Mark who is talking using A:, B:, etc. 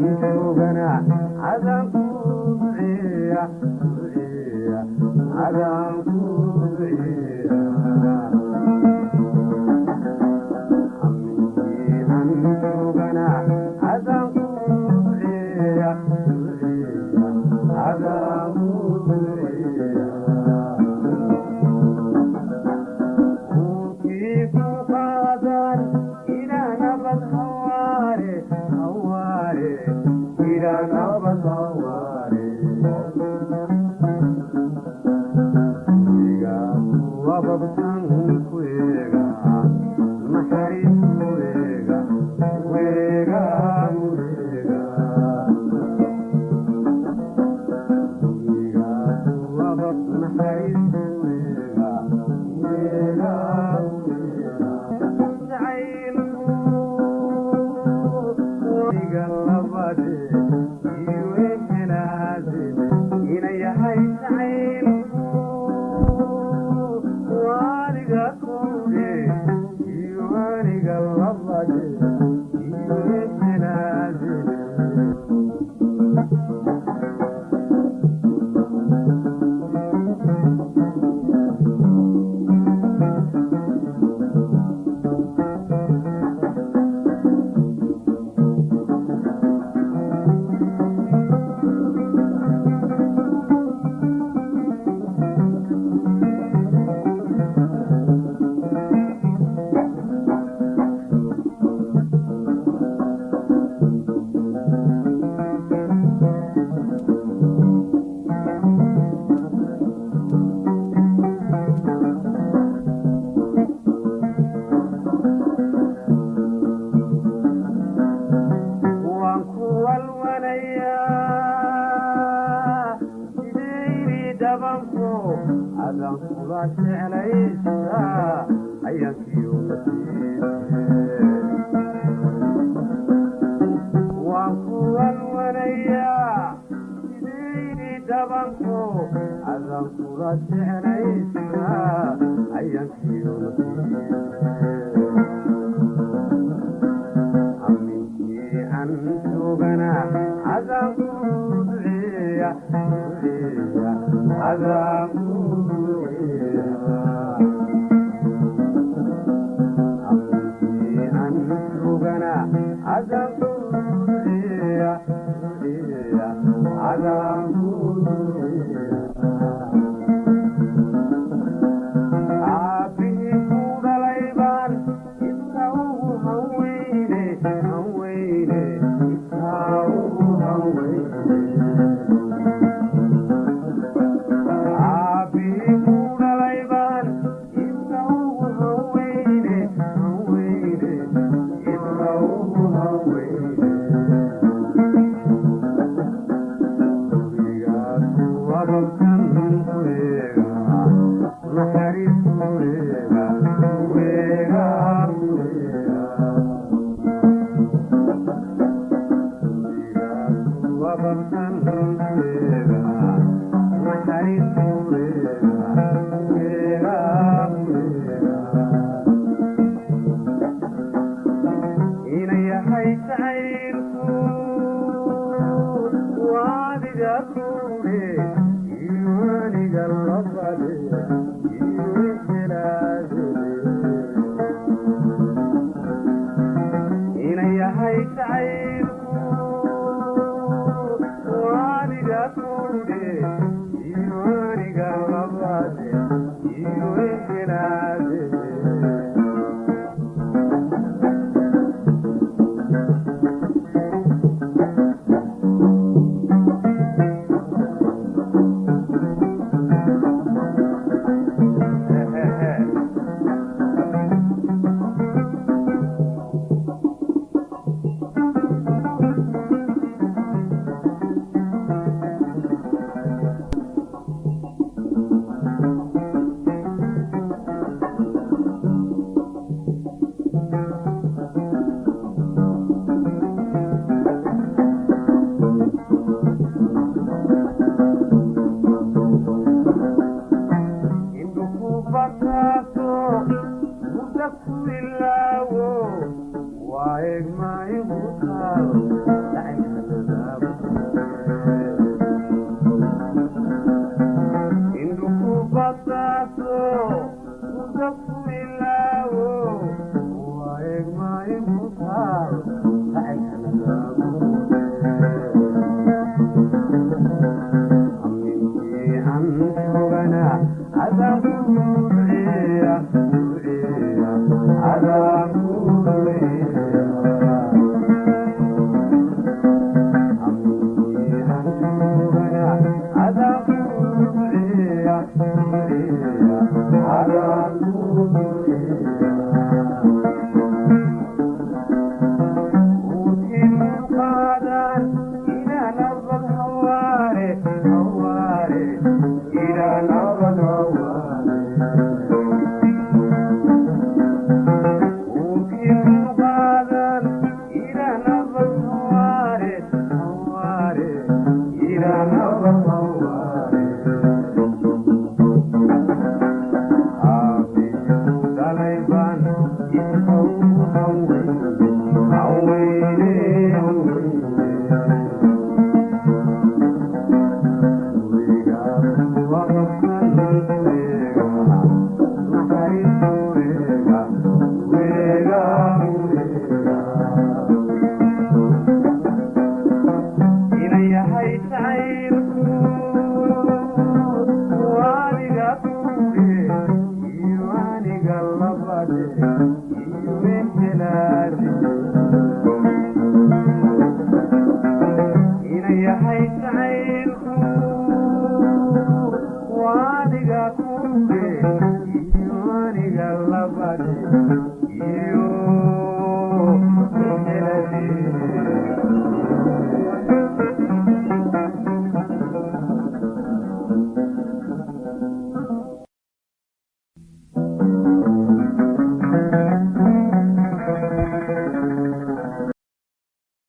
A: Joogana adaan ku duceeya, duceeya, adaan ku duceeya. Aminkii aan joogana adaan ku duceeya, duceeya, adaan ku duceeya. Uurkii ku qaadaan ilaa nabad hawaare, hawaare, ilaa nabad hawaare. Iga wababtan ku eega, naxariis ku eega, weega weega. Iga wabab naxariis ku eega, weega weega. Jacaylku iga labade iyo ehelaadede ina yahay jacaylku waaniga kowdhe iyo aniga labade iyo ehelaadede. Waan ku walwalayaa sidayni dhabanko adaan kula jeclaystaa ayaankiyo nasiibke. Waan ku walwalayaa sidayni dhabanko adaan kula jeclaystaa ayaankiyo nasiibke. Aminkii aan joogana adaan ku duceeya, duceeya, adaan ku duceeya. Aminkii aan joogana adaan ku duceeya, duceeya, adaan ku duceeya. Aabbihii ku dhalay baan ibka ugu hanweyne, hanweyne, ibka ugu hanweyne. Aabbihii ku dhalay baan ibka ugu hanweyne, hanweyne, ibka ugu hanweyne. Gurigaas wababkan ku eega, naxariis ku eega, weega weega. Gurigaas wababkan ku eega, naxariis ku eega, weega weega. Ina yahay jacaylku waadiga kowdhe iyo aniga labade iyo ehelaadede. Ina yahay jacaylku waadiga kowdhe iyo aniga labade iyo ehelaadede. Indhuku bakaaso mudda ku ilaawo waa eegmaigu taal. Weyne, weyne. Yahay jacaylku waadiga kuge.